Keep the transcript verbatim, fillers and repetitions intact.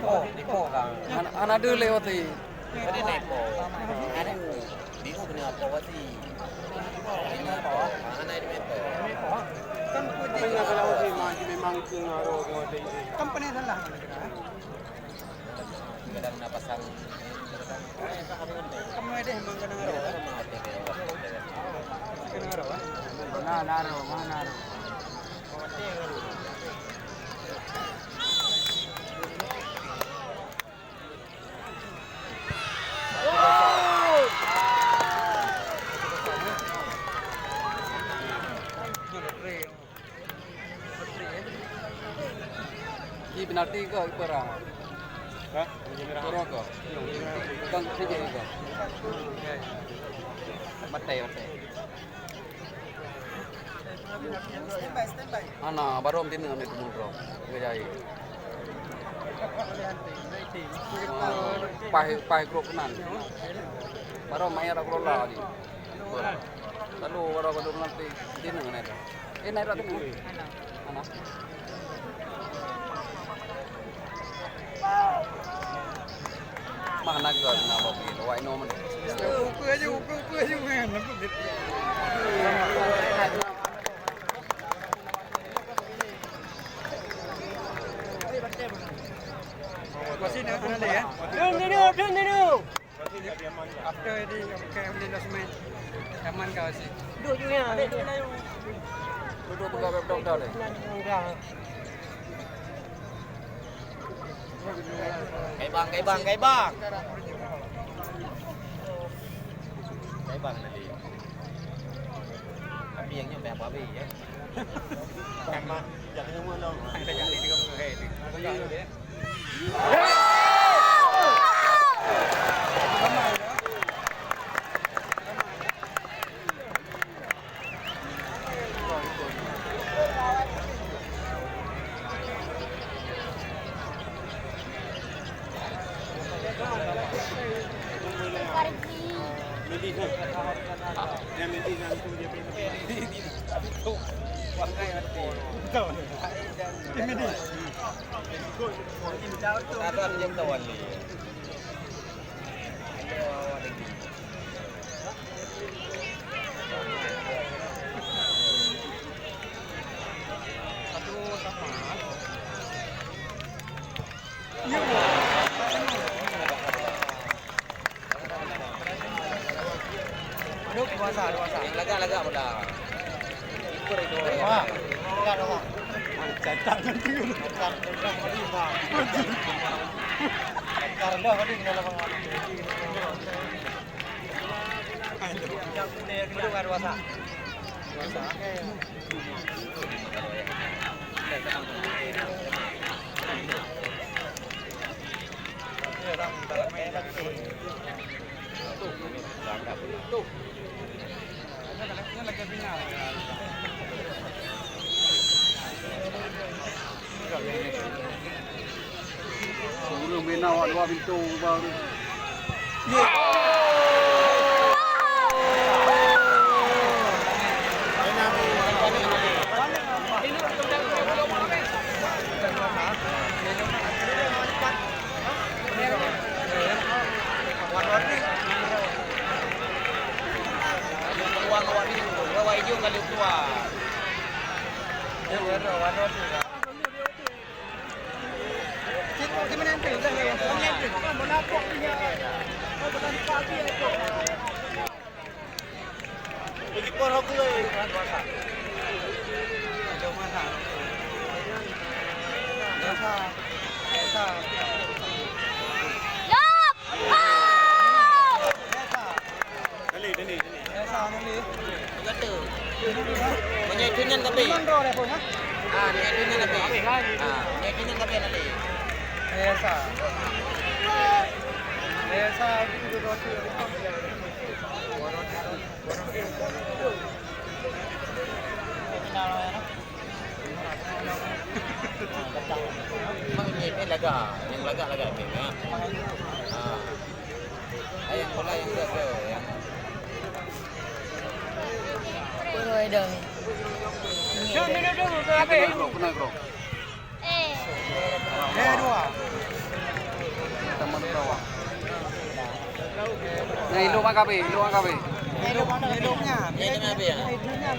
Hana, hana deuh lewat tadi. Tadi naik po. Ada. Bingung kena apa wasi. Ini po. Mana naik meter? Kan betul. Tapi nggak salah wasi, mah, memang ke ngaruh, ngaruh. Kan pernah salah. Kadang nak pasang. Kamu ada emang kena ngaruh. Kena ngaruh, eh? Mana ngaruh, mana ngaruh? Ini penalti ke kiper ah? Hah? Kiper ke? Kan sini ke? Batai, batai. Ana, baru meutineu ni teumundrong. Ngejai. Pai, pai grup nan. Baru mayar aku lola ni. Lalu baru aku nanti tineu ni. Eh, naik dah tineu. Ana. Mana ke nak bawa pergi? Awak inoe mana? Upa aja, upa, upa aja, man. Masih nak kena ya? Dun dulu, dun dulu. After di, okay, di last match. Aman kau sih. Duduk juga. Duduk pegang laptop dah deh. Kai bang, kai bang, kai bang. Kai bang tadi. Tapi yang nyoe payah babi ya. Kan mah, jangan nyoe long. Ada jadi tiga puluh hai. Aduh, dewasa, dewasa. Yang lagak-lagak bola. Kiper itu. Wah, lagak, lagak. Catat nanti. Catat, catat, catat. Catat dah tadi kena lawan. Aduh, dewasa. Dewasa. Ureueng bina awak dua pintoe baru. Dali, dali, dali. Kata. Meunyoe itu nyan tapi. Ah, meunyoe itu nyan tapi. Ah, meunyoe itu nyan tapi nanti. Memang ini, ini lagak, yang lagak-lagak ini, ya. Ah. Ayang bola yang berat tu, yang Oi, dah. Kena, kena, kena. Eh, dua. Nah, ilok mak kabeh, ilok mak kabeh. Ilok, ilok nyan. Ilok nyan.